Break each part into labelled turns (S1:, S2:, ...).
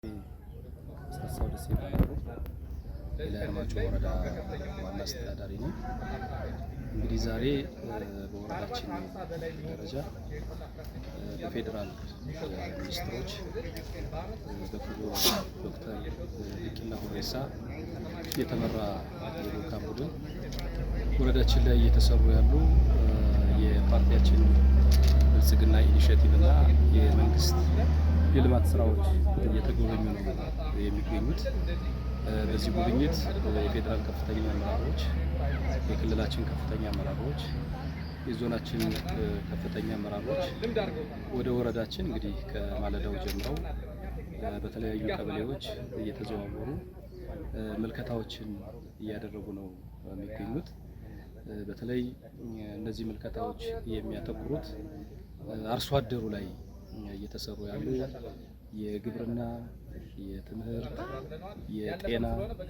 S1: አስረሳው ደሴ እባላለሁ። የላይ አርማጭሆ ወረዳ ዋና አስተዳዳሪ ነኝ። እንግዲህ ዛሬ በወረዳችን ደረጃ በፌዴራል ሚኒስትሮች በክቡር ዶክተር ቢቂላ ሁሬሳ የተመራ የልዑካን ቡድን ወረዳችን ላይ እየተሰሩ ያሉ የፓርቲያችን ብልጽግና initiative እና የመንግስት የልማት ስራዎች እየተጎበኙ ነው የሚገኙት። በዚህ ጉብኝት የፌዴራል ከፍተኛ አመራሮች፣ የክልላችን ከፍተኛ አመራሮች፣ የዞናችን ከፍተኛ አመራሮች ወደ ወረዳችን እንግዲህ ከማለዳው ጀምረው በተለያዩ ቀበሌዎች እየተዘዋወሩ ምልከታዎችን እያደረጉ ነው የሚገኙት። በተለይ እነዚህ ምልከታዎች የሚያተኩሩት አርሶ አደሩ ላይ እየተሰሩ ያሉ የግብርና፣ የትምህርት፣ የጤና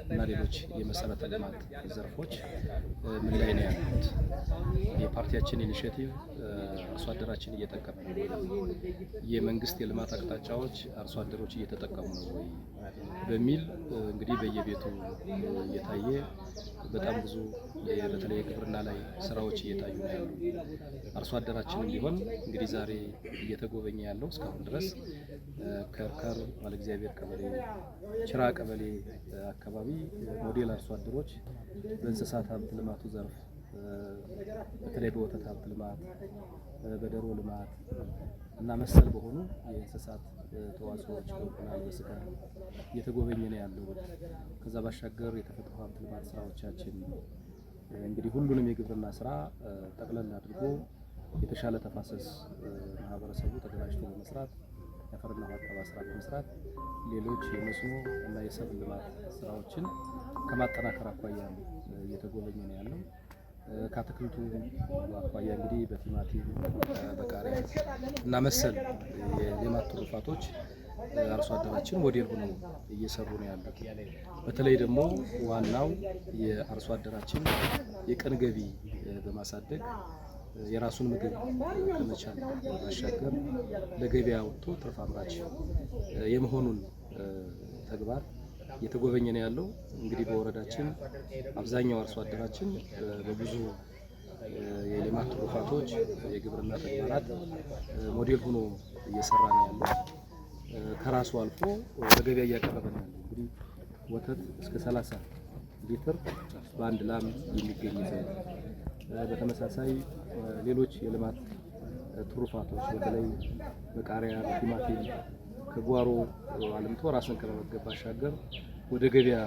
S1: እና ሌሎች የመሰረተ ልማት ዘርፎች ምን ላይ ነው ያሉት? የፓርቲያችን initiative አርሶ አደራችን እየጠቀመ ነው ወይ? የመንግስት የልማት አቅጣጫዎች አርሶ አደሮች እየተጠቀሙ ነው ወይ? በሚል እንግዲህ በየቤቱ እየታየ በጣም ብዙ በተለይ የግብርና ላይ ስራዎች እየታዩ ነው ያሉ። አርሶ አደራችንም ቢሆን እንግዲህ ዛሬ እየተጎበኘ ያለው እስካሁን ድረስ ከርከር ባለእግዚአብሔር ቀበሌ፣ ችራ ቀበሌ አካባቢ ሞዴል አርሶ አደሮች በእንስሳት ሀብት ልማቱ ዘርፍ በተለይ በወተት ሀብት ልማት፣ በደሮ ልማት እና መሰል በሆኑ የእንስሳት ተዋጽኦዎች በእንቁላል፣ በስጋ እየተጎበኘ ነው ያለው። ከዛ ባሻገር የተፈጥሮ ሀብት ልማት ስራዎቻችን እንግዲህ ሁሉንም የግብርና ስራ ጠቅለል አድርጎ የተሻለ ተፋሰስ ማህበረሰቡ ተደራጅቶ በመስራት የአፈርና ውሃ እቀባ ስራ በመስራት ሌሎች የመስኖ እና የሰብል ልማት ስራዎችን ከማጠናከር አኳያ እየተጎበኘ ነው ያለው። ከአትክልቱ አኳያ እንግዲህ በቲማቲም፣ በቃሪያ እና መሰል የሌማት ትሩፋቶች አርሶ አደራችን ሞዴል ሆነው እየሰሩ ነው ያሉት። በተለይ ደግሞ ዋናው የአርሶ አደራችን የቀን ገቢ በማሳደግ የራሱን ምግብ ከመቻል ባሻገር ለገበያ ወጥቶ ትርፍ አምራች የመሆኑን ተግባር እየተጎበኘ ነው ያለው። እንግዲህ በወረዳችን አብዛኛው አርሶ አደራችን በብዙ የሌማት ትሩፋቶች፣ የግብርና ተግባራት ሞዴል ሆኖ እየሰራ ነው ያለው። ከራሱ አልፎ ለገበያ እያቀረበ ነው ያለው። እንግዲህ ወተት እስከ 30 ሊትር በአንድ ላም የሚገኝ ዘይት፣ በተመሳሳይ ሌሎች የልማት ትሩፋቶች በተለይ በቃሪያ፣ በቲማቲም ከጓሮ አልምቶ ራስን ከመመገብ ባሻገር ወደ ገበያ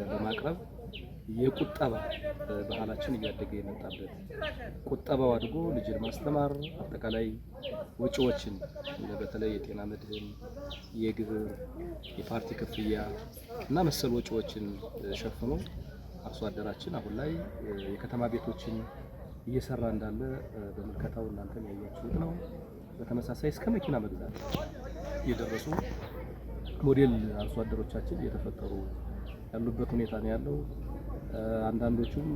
S1: በማቅረብ የቁጠባ ባህላችን እያደገ የመጣበት፣ ቁጠባው አድጎ ልጅን ማስተማር፣ አጠቃላይ ወጪዎችን በተለይ የጤና መድህን፣ የግብር፣ የፓርቲ ክፍያ እና መሰል ወጪዎችን ሸፍኖ አርሶ አደራችን አሁን ላይ የከተማ ቤቶችን እየሰራ እንዳለ በምልከታው እናንተም ያያችሁት ነው። በተመሳሳይ እስከ መኪና መግዛት የደረሱ ሞዴል አርሶ አደሮቻችን እየተፈጠሩ ያሉበት ሁኔታ ነው ያለው። አንዳንዶቹም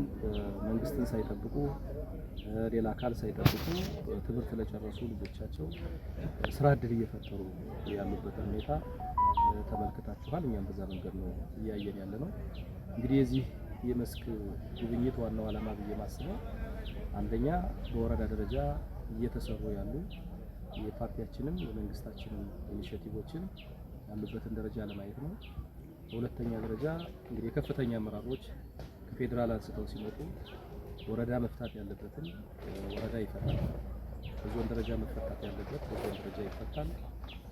S1: መንግስትን ሳይጠብቁ፣ ሌላ አካል ሳይጠብቁ ትምህርት ለጨረሱ ልጆቻቸው ስራ እድል እየፈጠሩ ያሉበትን ሁኔታ ተመልክታችኋል። እኛም በዛ መንገድ ነው እያየን ያለ ነው። እንግዲህ የዚህ የመስክ ጉብኝት ዋናው ዓላማ ብዬ ማስበው አንደኛ በወረዳ ደረጃ እየተሰሩ ያሉ የፓርቲያችንም የመንግስታችንም initiative ኦችን ያሉበትን ደረጃ ለማየት ነው። በሁለተኛ ደረጃ እንግዲህ የከፍተኛ አመራሮች ከፌዴራል አንስተው ሲመጡ ወረዳ መፍታት ያለበትን ወረዳ ይፈታል። በዞን ደረጃ መፈታት ያለበት በዞን ደረጃ ይፈታል።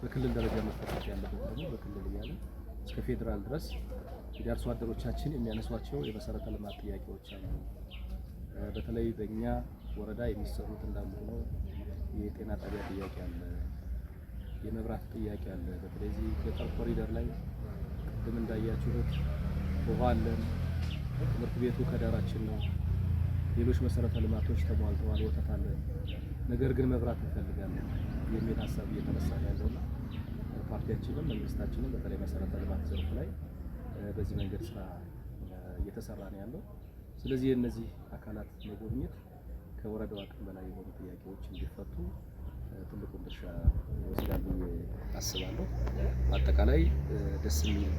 S1: በክልል ደረጃ መፈታት ያለበት ደግሞ በክልል እያለ እስከ ፌዴራል ድረስ እንግዲህ አርሶ አደሮቻችን የሚያነሷቸው የመሰረተ ልማት ጥያቄዎች አሉ። በተለይ በእኛ ወረዳ የሚሰሩት እንዳሉ ሆነው የጤና ጣቢያ ጥያቄ አለ፣ የመብራት ጥያቄ አለ። በተለይ እዚህ ገጠር ኮሪደር ላይ ቅድም እንዳያችሁት ውሃ አለን፣ ትምህርት ቤቱ ከዳራችን ነው፣ ሌሎች መሰረተ ልማቶች ተሟልተዋል፣ ወተት አለን። ነገር ግን መብራት እንፈልጋለን የሚል ሀሳብ እየተነሳ ነው ያለውና ፓርቲያችንም መንግስታችንም በተለይ መሰረተ ልማት ዘርፍ ላይ በዚህ መንገድ ስራ እየተሰራ ነው ያለው። ስለዚህ የእነዚህ አካላት መጎብኘት ከወረዳው አቅም በላይ የሆኑ ጥያቄዎች እንዲፈቱ ትልቁን ድርሻ ይወስዳል ብዬ አስባለሁ። በአጠቃላይ ደስ የሚል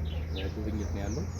S1: ጉብኝት ነው ያለው።